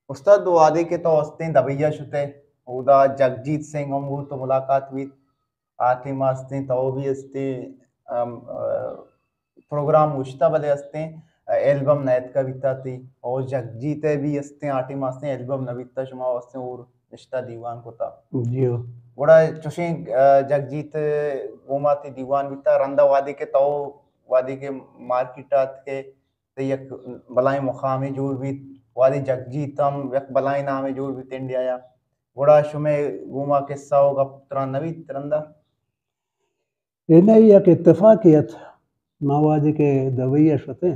استاد، وہدے کہ تو استیں دبئی ءَ شتے، اودا جگجیت سنگھ ہم گوں تو ملاقات بیت، آ ٹیم ءَ استیں، تو بھی استیں، ام، ا، پروگرام گوشتا، بلے استیں، ا، البم نہ اتکا بیتا تئی، او جگجیت ءَ بھی استیں، آ ٹیم ءَ استیں، البم نہ بیتا، شما استیں اور نشتا دیوان کتا۔ جی ہو۔ گڑا چوشیں، ا، جگجیت گوما تئی دیوان بیتا، رندا وہدے کہ تو، وہدے کہ مارکیٹ ءَ اتکے، تئی یک بلائیں مقامے جوڑ بیت، وہدے جگجیت ہم یک بلائیں نامے جوڑ بیت انڈیا ءَ، گڑا شمئے گوما قصہ و گپ تران نہ بیت رندا؟ اے نہ، یک اتفاقے ات۔ ما وہدے کہ دبئی ءَ شتیں،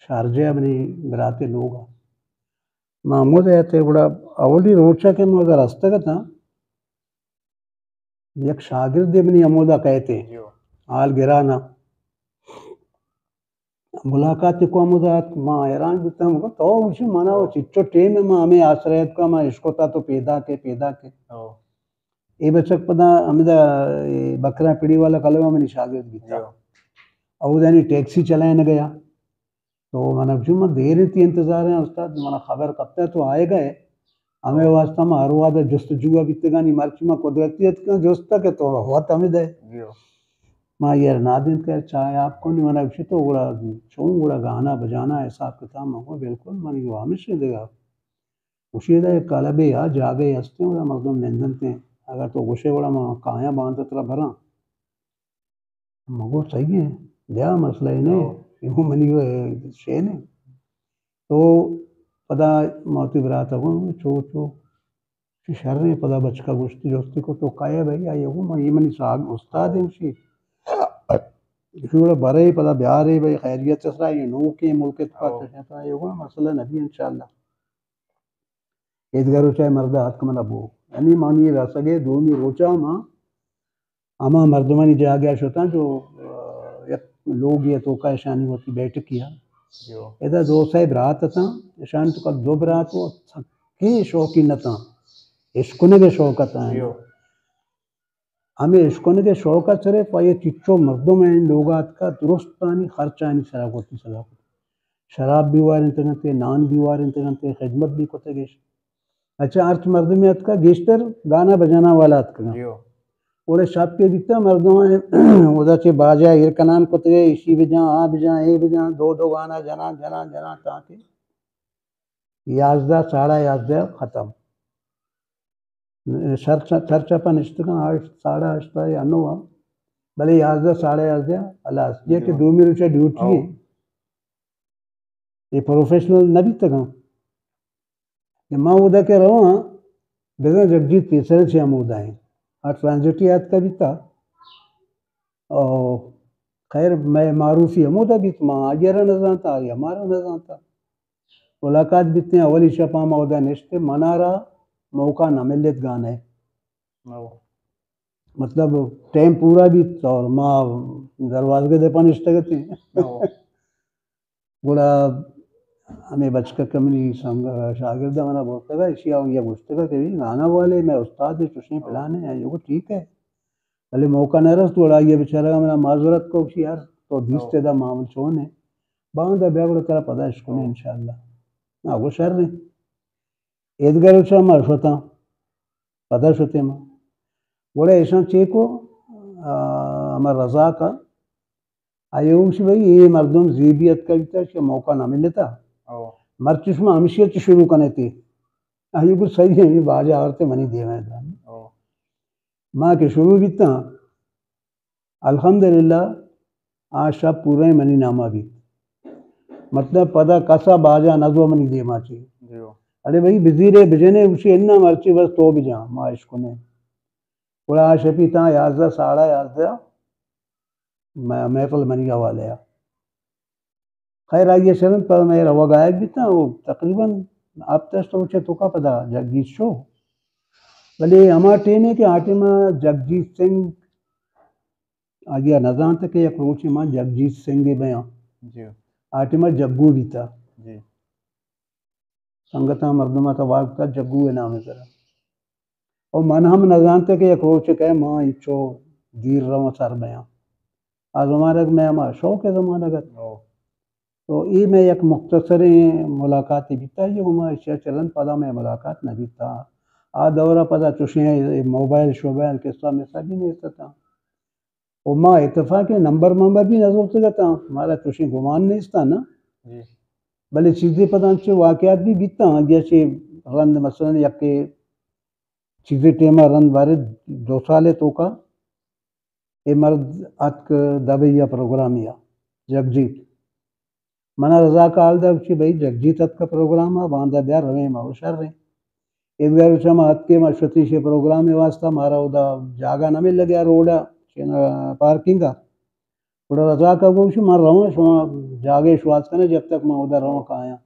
شارجہ ءَ منی براتے لوگ ءَ۔ ما ہمود ءَ اتیں، گڑا اولی روچ ءَ کہ ما ادا رستگ اتاں، یک شاگردے منی ہمودا کئیت، جی ہو۔ حال گران ءَ ملاقات کو ہمودا ات، ما حیران بوتاں، من گو تو گوشی منا و چچو ٹیم ءَ ما ہمے آسرا اتکا، ما اشکتا تو پیداک ئے، پیداک ئے۔ ہو۔ اے بچک پدا ہمدا، اے بکرا پڑی والا کلب ءَ منی شاگرد بیتا۔ جی ہو۔ اودانی ٹیکسی چلائینگ ءَ۔ تو من گوشت، من دیر انتی انتظار ہیں استاد، منا خبر کپتا تو آئے گئے۔ ہمے واسطہ ما ہر وہد ءَ جستجو ءَ بیتگانی، مرچی ما قدرتی اتکاں جست ءَ کہ تو وت ہمے دے۔ جی ہو۔ ما یار نادینت کہ چائے آپ کو نہیں، منا گوشت تو گڑا چون گڑا گانا بجانا حساب کتاب؟ من گو بالکل، منی گو ہمیش دگا۔ گوشی دا یک کلبے یا جاگہے ہستیں، گڑا مردم نندنت ہیں۔ اگر تو گوشے گڑا ما کایاں باندا ترا براں۔ من گو صحیح ہے، بیا، مسئلہ ہی نہیں، ہو۔ یہ منی وہ شے نہیں۔ تو پدا ما وتی برات ءَ گوں چو چو چی شر ہیں، پدا بچکا گوشتی، جستی کو تو کئے بھائی؟ آئی گو من، یہ منی ساگ استاد ہیں، اسی اسی گڑا برے پدا بیارے بھائی، خیریت سرا، یہ نوکیں ملک اتفاق ہو۔ کشتا، یہ گو مسئلہ نبی انشاءاللہ۔ ایدگہ روچا مرد ءَ اتک منا بو۔ یعنی مانی رسگ ءِ دومی روچا ما ہما مردمانی جاگہ ءَ شتاں جو، آ، یک لوگے ءِ توکا اشانی وتی بیٹکے ءَ۔ جو۔ ادا دو سئے برات اتاں، اشانی توکا دو برات و سکیں شوقین اتاں، اشکنگ ءِ شوق اتاں۔ جو۔ ہمے اشکنگ ءِ شوق ءَ صرف آئی چچو مردم ءَ لوگ ءَ اتکا، درستانی خرچانی سرا کتی سزا کت۔ شراب بھی وارینتگ انت، نان بھی وارینتگ انت، خدمت بھی کتگ اش۔ اچھا، ہرچ مردمے اتکا، گیشتر گانا بجانا والا اتکگاں۔ جی ہو۔ گڑا شپ کہ بیتا، مردم اودا چہ باجا ایر کنان کتگ، ایشی بجاں، آ بجاں، اے بجاں، دو دو گانا جنان، جنان، جنان، تاکہ یازدہ، ساڑھا یازدہ ختم۔ سر چ-، سر چپا نشتگاں، ہشت، ساڑھا ہشت یا نو، بلے یازدہ، ساڑھا یازدہ، ہلاس۔ یہ کہ ہو۔ دومی روچا ڈیوٹی ہو۔ ہے۔ اے پروفیشنل نہ بیتگاں۔ کہ ما اودا کہ رواں، بزاں جگجیت پیسر چہ ہمودا ہیں۔ آ ٹرانزٹ ءَ اتکا بیتا۔ او خیر، مئے معروفی ہمودا بیت، ما آئی ءَ را نہ زانتا، آئی ہمارا نہ زانتا۔ ملاقات بیتیں، اولی شپا ما اودا نشتے، منارا موقع نہ ملت گانے۔ او۔ مطلب، ٹائم پورا بیت اور ما دروازگے دپا نشتگ اتیں۔ او۔ گڑا ہمے بچک کہ منی سنگ-، شاگرد ءَ منا برتگ ءَ، ایشی ءَ آئی ءَ گوشتگ کہ تئی گانا والے مئے استاد ءِ چوشیں پلان ءَ، آئی ءَ گوشت ٹھیک ہے، بلے موقع نہ رست۔ گڑا آئی ءَ بیچارگ ءَ منا معذرت کو، گوشی یار تو دیست ادا معامل چون ہے، باندا بیا گڑا ترا پدا اشکنیں انشاءاللہ۔ نا گو شر ہے۔ ایدگہ روچا ما شتاں، پدا شتیں ما۔ گڑا ایشاں چے کو، آ، ہما رزاق ءَ آئی ءَ گوشت بھئی، اے مردم زیبی اتکگ بیتا، اشی ءَ موقع نہ ملتا۔ او۔ مرچی شما ہمشی ءَ چہ شروع کنے تے۔ آئی ءَ گوشت صحیح ہے، اے باجا آورتے منی دیما ءَ دان۔ او۔ ما کہ شروع بیتاں، الحمدللہ، آ شپ پورا منی ناما بیت۔ مطلب، پدا کسا باجا نہ زو منی دیما چی۔ جی ہو۔ اڑے بھئی، بزیرے بجنے، گوشی انا مرچی بس تو بجاں، ما اشکنے۔ گڑا آ شپی تاں یازدہ، ساڑھا یازدہ، مح-، محفل منی حوالے ءَ۔ خیر، آئی ءَ شرن پہ مئے روگ آیگ بیتاں، او تقریباً ہپت ہشت روچ ءِ توکا پدا جگجیت شو۔ بلے ہما ٹیم ءَ کہ آ ٹیم ءَ جگجیت سنگھ، آئی ءَ نہ زانت کہ یک روچے ما جگجیت سنگھ بیاں۔ جی۔ آ ٹیم ءَ جگو بیتا۔ جی۔ سنگتاں مردماں توار کتا جگو ءِ نام ءِ سرا۔ او من ہم نہ زانتے کہ یک روچے کہ ما انچو دیر رواں سر بیاں۔ آ زمانگ مئے ہما شوق ءِ زمانگ ات۔ او۔ تو اے مئے یک مختصریں ملاقاتے بیتا، اے گوما ایشی ءَ چہ رند پدا مئے ملاقات نہ بیتا۔ آ دور ءَ پدا چوشیں موبائل شوبائل قصہ مسہ بھی نیست اتاں۔ و ما اتفاق نمبر ممبر بھی نہ زرتگ اتاں، مارا چوشیں گمان نیست نا۔ جی۔ بلے چیزے پدا انچیں واقعات بھی بیتاں، جیسے رند مثلاً یکے چیزے ٹیم ءَ رند بارے دو سال ءِ توکا اے مرد اتک دبئی ءَ پروگرامے ءَ، جگجیت۔ منا رزاک ءَ حال دات، گوشی، بھئی، جگجیت اتک پروگرام ءَ، باندا بیا رویں ما، و شر ایں۔ ایدگہ روچ ءَ ما اتکیں، ما شتیں شے پروگرام ءِ واسطہ، مارا اودا جاگہ نہ ملگ ءَ روڈ ءَ، چین ءَ پارکنگ ءَ۔ گڑا رزاک ءَ گوشی، من رواں، شما جاگہ شوہاز کنے جب تک من اودا رواں کایاں۔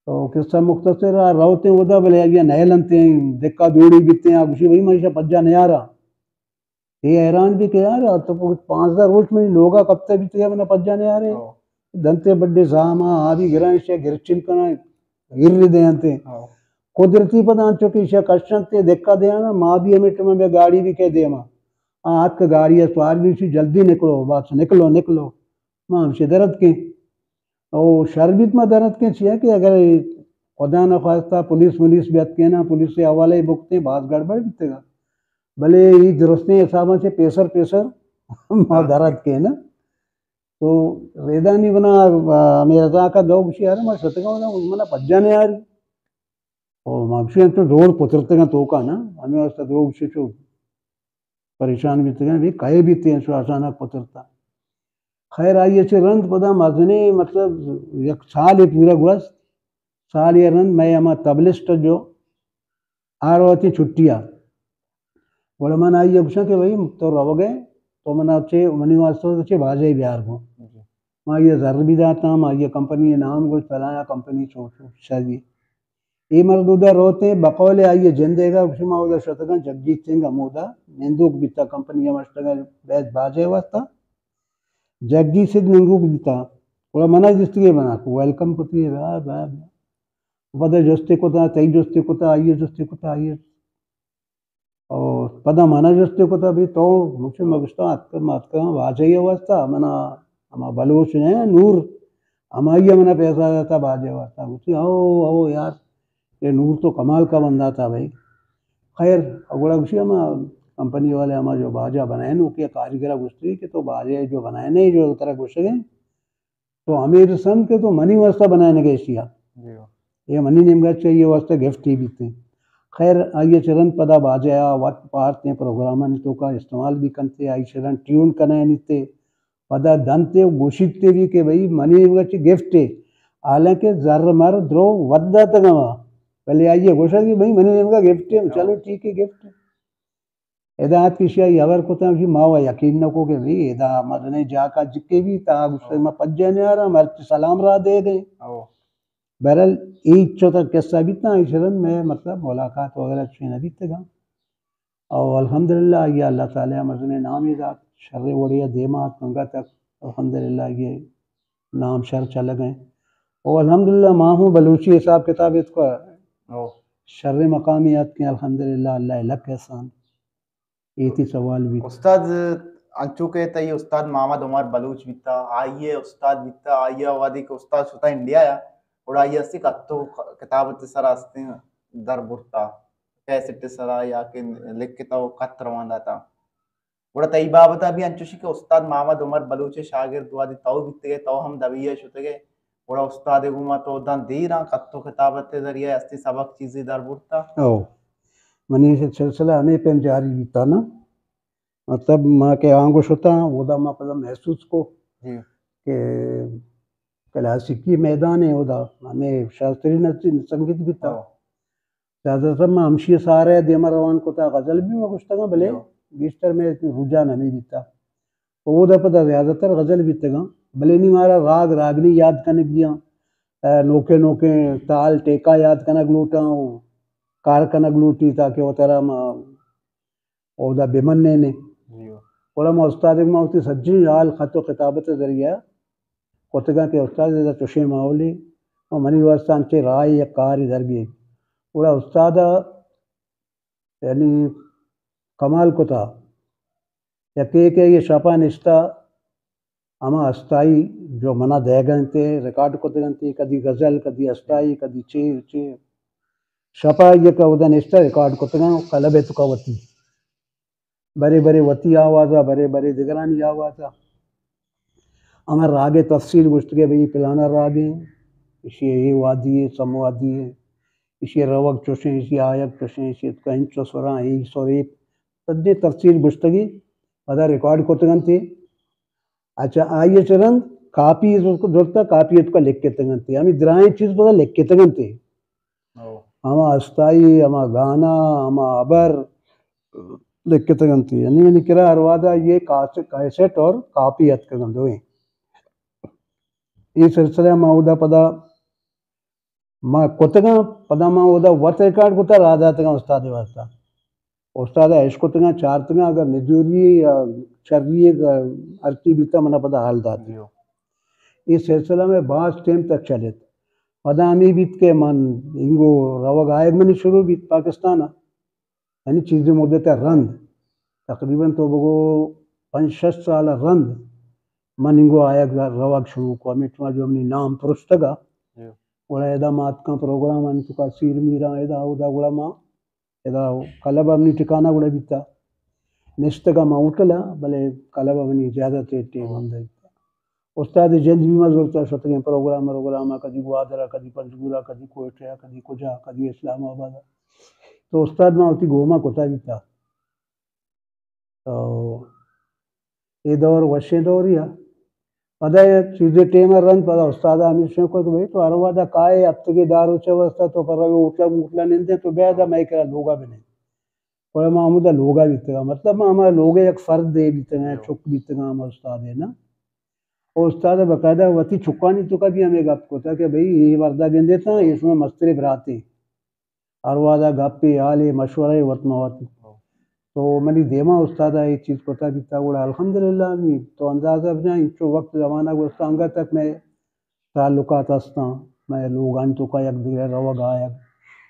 تو قصہ مختصر ءَ روتیں اودا، بلے آئی ءَ نئیلنتیں، دکا دوڑی بیتیں، آ گوشی، بھئی، من ایشاں پجا نیاراں۔ اے حیران بی کہ یار، تو پانزدہ روچ منی لوگا کپتہ بیتگے، منا پجا نیارے۔ ہو۔ دنتے بڈے زاما، آ بھی گران ایشا گرچن کناں، گر دیانتے۔ ہو۔ قدرتی پدا انچو کہ ایشا کشنتے دکا دیانا، ما بھی ہمیں ٹائم میں گاڑی بھی کہہ دیما۔ آ آتک گاڑی ءَ سوار بھی، گوشی، جلدی نکلو، بس نکلو، نکلو۔ ما ہمشے درد کے۔ او شر بیت ما درد کے چیا کہ اگر خدا نخواستہ پولیس ملیس بیت کے نا، پولیس سے حوالے بکتے، باز گڑبڑ بیتگا۔ بلے اے درستیں حساباں چہ پیسر پیسر ما درد کے نا۔ تو ریدانی بنا، آ، ہمیں رضا کا دو گوشی، یار، ما شتگا ہونا، منا پجا نیاری۔ او ما گوشی، تو دروگ پترتگاں توکا نا، ہمیں واسطہ دروگ گوشی چو پریشان بیتگاں، بھی کئے بیتے انچو اچانک پترتا۔ خیر، آئی ءَ چہ رند پدا مزنیں، مطلب، یک سالے پورا گوست۔ سالے ءَ رند مئے ہما تبلسٹ جو آ روتی چھٹی ءَ۔ گڑا من آئی ءَ گوشاں کہ بھئی، تو روگ ئے، تو منا چہ، منی واسطہ تو چہ باجے بیار گوں۔ جی۔ ما آئی ءَ زر بھی داتاں، ما آئی ءَ کمپنی ءِ نام گوشت، فلانا کمپنی چو چو شادی۔ اے مرد اودا روتیں، بقول آئی ءِ جندیگا، گوشی، ما اودا شتگاں، جگجیت سنگھ ہمودا نندوک بیتا، کمپنی ءَ مشتگاں، بیت باجے واسطہ۔ جگجیت سنگھ نندوک بیتا۔ گڑا منا جستگے بنا، ویلکم کتی، بیا، بیا، بیا۔ پدا جستے کتا، تئی جستے کتا، آئی ءِ جستے کتا، آئی ءِ۔ او پدا منا جستے کتا، بھی تو مجھے مگشتا اتک، ما اتکاں واجہ ءِ واسطہ، منا ہما بلوچ نے نور، ہمائی ءَ منا پیسہ داتا باجہ ءِ واسطہ۔ گوشتی، او، او یار، یہ نور تو کمال کا بندہ تھا بھائی۔ خیر، گڑا گوشی ہما کمپنی والے ہما جو باجہ بنائے نو کہ کاریگر گوشتی کہ تو باجہ جو بنائے نہیں، جو ترا گوشگے، تو ہمے رسم کہ تو منی واسطہ بنائینگ ءَ ایشی ءَ۔ جی ہو۔ اے منی نیمگا چہ آئی ءِ واسطہ گفٹ ہی بیتے۔ خیر، آئی ءَ چہ رند پدا باجہ ءَ وت پارتیں پروگرامانی توکا استعمال بھی کنتے، آئی چہ رند ٹیون کنائینیتے، پدا دنتے و گوشیتے بھی کہ بھئی منی نیمگا چہ گفٹ ہے، حالانکہ زر مر درو وت داتگاں، بلے آئی ءَ گوشگ کہ بھئی منی نیمگا گفٹ ہے، چلو ٹھیک ہے، گفٹ ہے۔ ادا اتک ایشی ءَ ہبر کتاں، گوشی ما و یقین نہ کو کہ بھئی ادا مزنیں جاکا جکے بیت، آ گوشت ما پجے نیاراں، مرچی سلام را دے دیں۔ او۔ بہرحال، اے چوتا قصہ بیت نا، ایشی رند میں مطلب ملاقات وغیرہ چوشیں نہ بیتگاں۔ او الحمدللہ، آئی ءَ اللہ تعالی ءَ مزنیں نامے دات، شریں وڑے ءَ دیما اتک انگت تک، الحمدللہ، یہ نام شر چلگ ءَ۔ او الحمدللہ، ما ہوں بلوچی حساب کتاب اتکا او۔ شریں مقامی اتکیں، الحمدللہ، اللہ ءِ لک احسان۔ اے تئی سوال بیت۔ استاد، انچو کہ تئی استاد محمد عمر بلوچ بیتا، آئی ءِ استاد بیتا، آئی ءَ وہدے کہ استاد شتا انڈیا ءَ، گڑا آئی ءَ ہستی کتو کتابت سرا ہستیں در برتا، کیسٹ سرا یا کہ لکھتا و کت روان داتا۔ گڑا تئی بابت ءَ بھی انچوشی کہ استاد محمد عمر بلوچ ءِ شاگرد وہدے تو بیتگے، تو ہم دبئی ءَ شتگے، گڑا استاد ءِ گوما تو داں دیراں کت و کتابت ءِ ذریعہ ءَ ہستیں سبق چیزے در برتا؟ او، منی سلسلہ ہمے پیم جاری بیتا نا۔ مطلب، ما کہ آنگو شتاں، اودا ما پدا محسوس کو جی۔ کہ کلاسیکی میدان ہے اودا، ہمے شاستری نت-، سنگیت بیتا۔ او۔ زیادہ تر ما ہمشی سارے دیما روان کتا، غزل بھی ما گوشتگاں، بلے ہو۔ گیشتر میں رجحان ہمیں بیتا۔ اودا پدا زیادہ تر غزل بیتگاں، بلے نی مارا راگ راگنی یاد کنگ دیاں، اے، نوکے نوکے تال ٹیکا یاد کنگ لوٹاں، او کار کنگ لوٹی تاکہ وترا ما اودا بہ منینے۔ جی۔ گڑا ما استاد ءَ ما وتی سجیں حال خط و خطابت ءِ ذریعہ کتگاں کہ استاد ادا چوشیں ماحولے و منی واستہ انچیں راہے یک کارے درگیج۔ گڑا استاد ءَ یعنی کمال کتا۔ یکے کہ یہ شپا نشتا ہما استائی جو منا دئیگ ءَ انت، ریکارڈ کتگ انت، کدی غزل، کدی استائی، کدی چے چے۔ شپا یک اودا نشتہ ریکارڈ کتگ انت کلب ءِ توکا وتی۔ برے برے وتی آواز ءَ، برے برے دگرانی آواز ءَ۔ ہما راگ ءِ تفصیل گوشتگ ئے، بھئی پلانا راگ ایں، ایشی ءِ اے وادی ایں، سم وادی ایں، ایشی ءِ روگ چوشیں، ایشی ءِ آیگ چوشیں، ایشی ءِ توکا انچو سراں، اے سرے، سجیں تفصیل گوشتگ ئے، پدا ریکارڈ کتگ انت۔ اچھا، آئی ءَ چہ رند کاپی زرتہ، کاپی ءِ توکا لکھتگ انت۔ ہمے درائیں چیز پدا لکھتگ انت۔ او۔ ہما استائی، ہما گانا، ہما ہبر لکھتگ انت۔ یعنی منی کرا ہر وہدا یہ کاس-، کیسٹ اور کاپی اتکگ انت دوئیں۔ اے سلسلہ ما اودا پدا ما کتگاں، پدا ما اودا وت ریکارڈ کتا، راہ داتگاں استاد ءِ واسطہ۔ استاد ءَ اشکتگاں، چارتگاں، اگر نزوری یا شری یا ہرچی بیتا، منا پدا حال دات۔ جی۔ اے سلسلہ میں باز ٹائم تک چلیت۔ پدا ہمے بیت کہ من اینگو روگ آیگ منی شروع بیت پاکستان ءَ۔ یعنی چیزے مدت ءَ رند، تقریباً تو بگو پنچ شش سال ءَ رند من اینگو آیگ روگ شروع کو۔ ہمے ٹائما جو منی نام پرشتگا، جی۔ گڑا ادا ما اتکاں پروگرام آنی توکا سیر میراں ادا اودا، گڑا ما ادا کلب ءَ منی ٹھکانہ گڑا بیتا۔ نشتگاں ما ہوٹل ءَ، بلے کلب ءَ منی زیادہ تر ٹیم ہمدا بیتا۔ استاد جند بھی ما زرتا، شتگیں پروگرام، پروگرام ءَ، کدی گوادر ءَ، کدی پنجگور ءَ، کدی کوئٹہ ءَ، کدی کجا، کدی اسلام آباد ءَ۔ تو استاد ما وتی گوما کتا بیتا۔ تو اے دور وشیں دورے ءَ۔ پدا یک چیزے ٹیم ءَ رند پدا استاد ءَ ہمیش کت کہ بھئی تو ہر وہدا کائے، ہفتگے دہ روچ ءِ واسطہ تو پر روے ہوٹل موٹل ءَ نندے، تو بیا ادا مئے کرا لوگا بنند۔ گڑا ما ہمودا لوگا بیتگاں، مطلب ما ہما لوگ ءِ یک فردے بیتگاں، چک بیتگاں ہما استاد ءِ نا۔ او استاد ءَ باقاعدہ وتی چکانی توکا بھی ہمے گپ کتا کہ بھئی اے مردا گندے تاں، اے شمئے مستریں براتے۔ ہر وہدا گپے، حالے، مشورہ وت ما وت۔ تو منی دیما استاد ءَ اے چیز کتا بیتا، گڑا الحمدللہ نی تو اندازہ بجن، انچو وقت زمانہ گوستا انگت تک مئے تعلقات ہستاں، مئے لوگانی توکا یک دگرے روگ آیگ،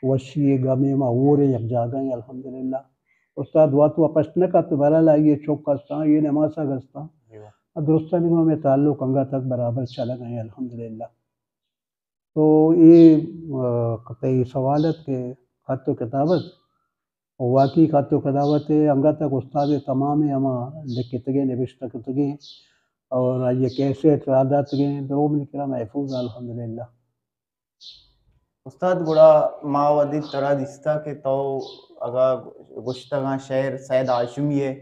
وشی ءُ گمے ما ہوریں یک جاگہ ایں الحمدللہ۔ استاد وت و پشت نہ کپت، بہرحال آئی ءِ چک ہستاں، آئی ءِ نماسگ ہستاں۔ جی واہ۔ درستانی گوں ہمے تعلق انگت تک برابر چلگ ءَ ایں الحمدللہ۔ تو اے، آ، تئی سوال ات کہ خط و کتابت، و واقعی خط و کتابت انگت تک استاد تمام ہما لکھتگیں، نبشتہ کتگیں اور آئی کیسٹ را داتگیں، درو منی کرا محفوظ الحمدللہ۔ استاد، گڑا ما وھدے ترا دیستا کہ تو اگا گوشتگاں شعر سید ہاشمی ءِ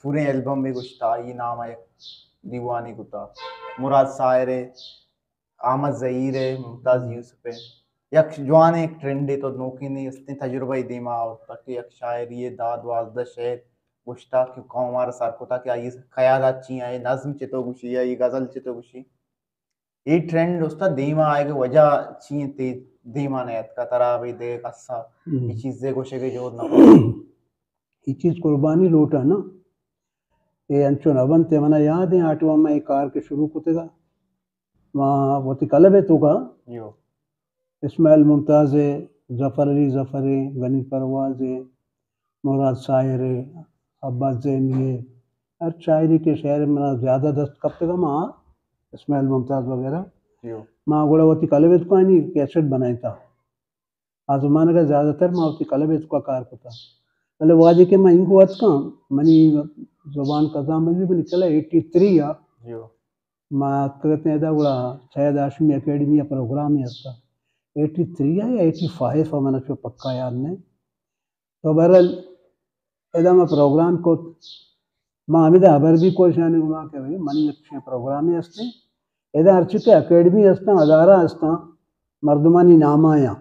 پوریں البم ءَ گوشتا، آئی نام ءَ یک دیوانے کتا، مراد ساحر ءِ، احمد زہیر ءِ، ممتاز یوسف ءِ، یک جوانیں یک ٹرینڈے تو نوکیں استیں تجربہ ءَ دیما آورتا کہ یک شاعرے ءَ دہ دوازدہ شعر گوشتا کہ قوم ءَ را سر کتا کہ آئی خیالات چی ایں، نظم چتو گوشی یا اے غزل چتو گوشی۔ اے ٹرینڈ استاد دیما آیگ ءِ وجہ چی انت؟ اے دیما نیاتکا ترا بھئی دگہ کسا ہم۔ اے چیزے گوشگ ءِ جہد نہ کتا؟ اے چیز قربانی لوٹا نا، اے انچو نہ بنت۔ منا یاد ایں آ ٹائما ما اے کار کہ شروع کتگا، ما وتی کلب ءِ توکا یو۔ اسماعیل ممتاز ءِ، ظفر علی ظفر ءِ، غنی پرواز ءِ، مراد ساحر ءِ، عباس زینی ءِ، ہر شاعرے کہ شعر منا زیادہ دست کپتگ، ما اسماعیل ممتاز وغیرہ، یو۔ ما گڑا وتی کلب ءِ توکا آنی کیسٹ بنائینتا۔ آ زمانگ ءَ زیادہ تر ما وتی کلب ءِ توکا کار کتا۔ بلے وہدے کہ ما اینگو اتکاں، منی زبان کزا مہ be, mini club eighty three ءَ، یو۔ ما اتکگ اتیں ادا، گڑا سید ہاشمی اکیڈمی ءَ پروگرامے ہستا۔ ایٹی تھری ءَ یا ایٹی فائیو ءَ، من چو پکا یاد نہ۔ تو بہرحال ادا ما پروگرام کت، ما ہمیدا ہبر بھی کو اشانی گوما کہ بھئی منی یک چے پروگرامے ہستیں، ادا ہرچی کہ اکیڈمی ہستاں، ادارہ ہستاں، مردمانی نامایاں،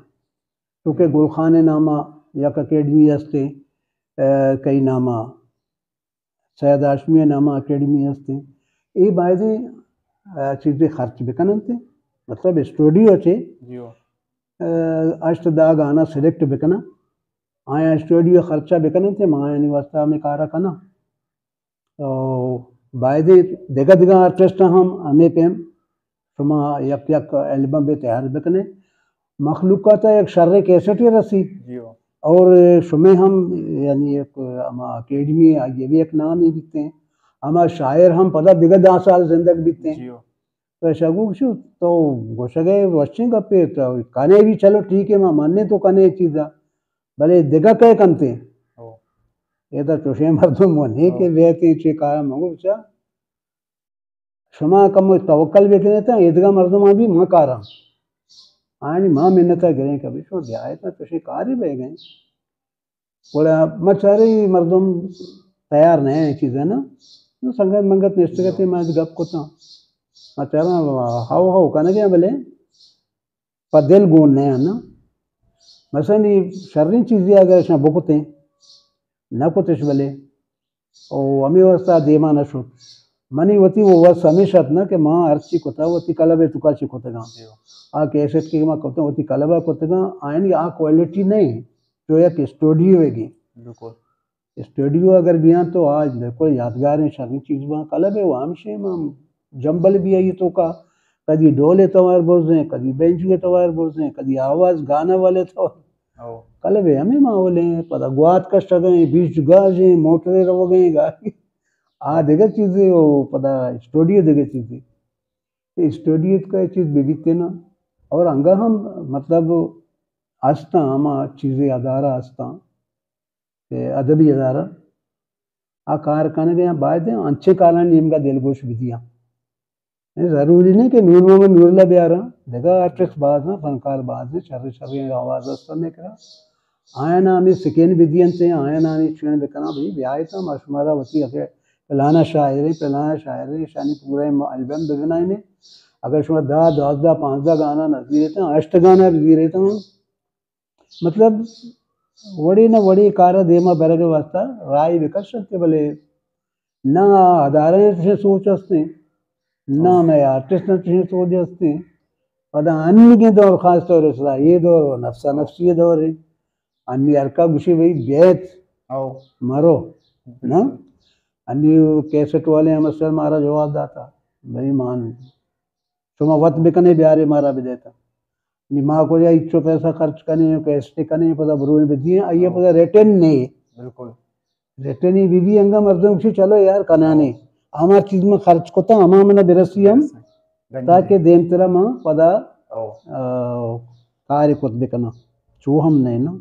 چونکہ گل خان ءِ ناما یک اکیڈمی ہستیں، اے، کئی ناما سید ہاشمی ءِ ناما اکیڈمی ہستیں، اے بایدیں، اے، چیزے خرچ بکننت، مطلب اسٹوڈیو چے، جی ہو۔ اے، ہشت دہ گانا سلیکٹ بکناں، آیاں اسٹوڈیو خرچہ بکننت، ما آیانی واسطہ ہمے کارا کناں۔ تو بایدیں دگہ دگہ آرٹسٹ ہم ہمے پیم شما یک یک البم بہ تیار بکنے، مخلوق ءَ تہ یک شریں کیسٹے رسی۔ جی ہو۔ اور شمے ہم یعنی یک ہما اکیڈمی آئی ءِ بھی یک نامے بیتیں، ہما شاعر ہم پدا دگہ دہ سال زندگ بیتیں۔ جی ہو۔ تو شگو گشو، تو گوشگے وشیں گپے، تو کنے بھی، چلو ٹھیک ہے، ما مننے تو کنے چیزا، بلے دگہ کئے کنتے؟ ہو۔ اے تو چوشیں مردم وہ نہیں کہ ہو۔ بیتے چے کارا مگو بچا۔ شما کم توکل بکنے تا، ایدگہ مردم بھی ما کارا۔ آنی ما منتا گریں کبھی، شما بیائے تا چوشیں کاری بہ گئے۔ گڑا ما چارے مردم تیار نہ ہیں چیزے نا۔ نو سنگت منگت نشتگتے، ما گپ کتاں۔ ما چاراں ہاو ہاو کنگے بلے پہ دل گون نہ ہیں نا۔ مثلاً یہ شریں چیزے اگر اشاں بکتیں، نہ کتش بلے۔ او ہمے واسطہ دیما نہ شت۔ منی وتی وہ وس ہمیش ات نا کہ ما ہرچی کتا وتی کلب ء توکا چی کتگاں۔ آ کیسٹ کہ ما کتاں وتی کلب ء کتگاں، آئین آ کوالٹی نہیں جو یک اسٹوڈیو ہے گی۔ بالکل۔ اسٹوڈیو اگر بیاں تو آج بالکل یادگار ہیں، شریں چیز باں۔ کلب ہے وہ ہمشے ما جمبل بھی آئی توکا، کدی ڈول توار برزیں، کدی بینجو توار برزیں، کدی آواز گانا والے تو او۔ کلب ہے ہمیں ماحول ہیں، پدا گوات کشگیں، بیچ گاجیں، موٹرے روگیں گاڑی۔ آ دگہ چیزے، او پدا اسٹوڈیو دگہ چیزے۔ اسٹوڈیو کا چیز بہ بیتے نا۔ اور انگا ہم مطلب ہستاں، ہما چیزے ادارہ ہستاں، کہ ادبی ادارہ، آ کار کنگے آ باید ہیں، انچیں کارانی نیمگا دلگوش بدیاں۔ اے ضروری نہیں کہ نور محمد نور اللہ بیاراں، دگہ آرٹسٹ باز ہیں، فنکار باز ہیں، شر شریں آواز ہستاں میرے کرا۔ آیانا ہمیں سکین بدینتے، آیانا ہمیں چین بکناں، بھئی بیائے تا ما شمارا وتی اگر پلانا شاعر ہیں، پلانا شاعر ہیں، شانی پورا البم ببنائیں۔ اگر شما دہ، دوازدہ، پانزدہ گانا نہ زیرے تا، ہشت گانا بزیرے تا، مطلب وڑے نہ وڑے کار دیما برگ واسطہ راہ بکش انت، بلے نہ ادارہ چشیں سوچ ہستیں، نہ ہاں۔ مئے آرٹسٹ چشیں سوچ ہستیں۔ پدا انیگیں دور، خاص طور اس یہ دور و نفسا نفسی دور ہے۔ انی ہر کا گوشی بھئی بیت ہاؤ۔ مرو، نا؟ انی کیسٹ والے ہم اصل مارا جواب داتا، بھئی مان شما وت بکنے بیارے مارا بدیتا۔ نی ما کجا ہچو پیسہ خرچ کنے، کیسٹ کنے، پدا بروئیں بدییں، آئیے ہاں۔ پدا ریٹن نہیں۔ بالکل۔ ریٹن ہی بی بی انگا مردم کشی چلو یار کنانے۔ ہما چیز میں خرچ کتا، ہما منا برسی ہم، گنج تاکہ نہیں۔ دیم ترا ما پدا، او۔ آ، کار کت بکنا۔ چو ہم نہیں نا۔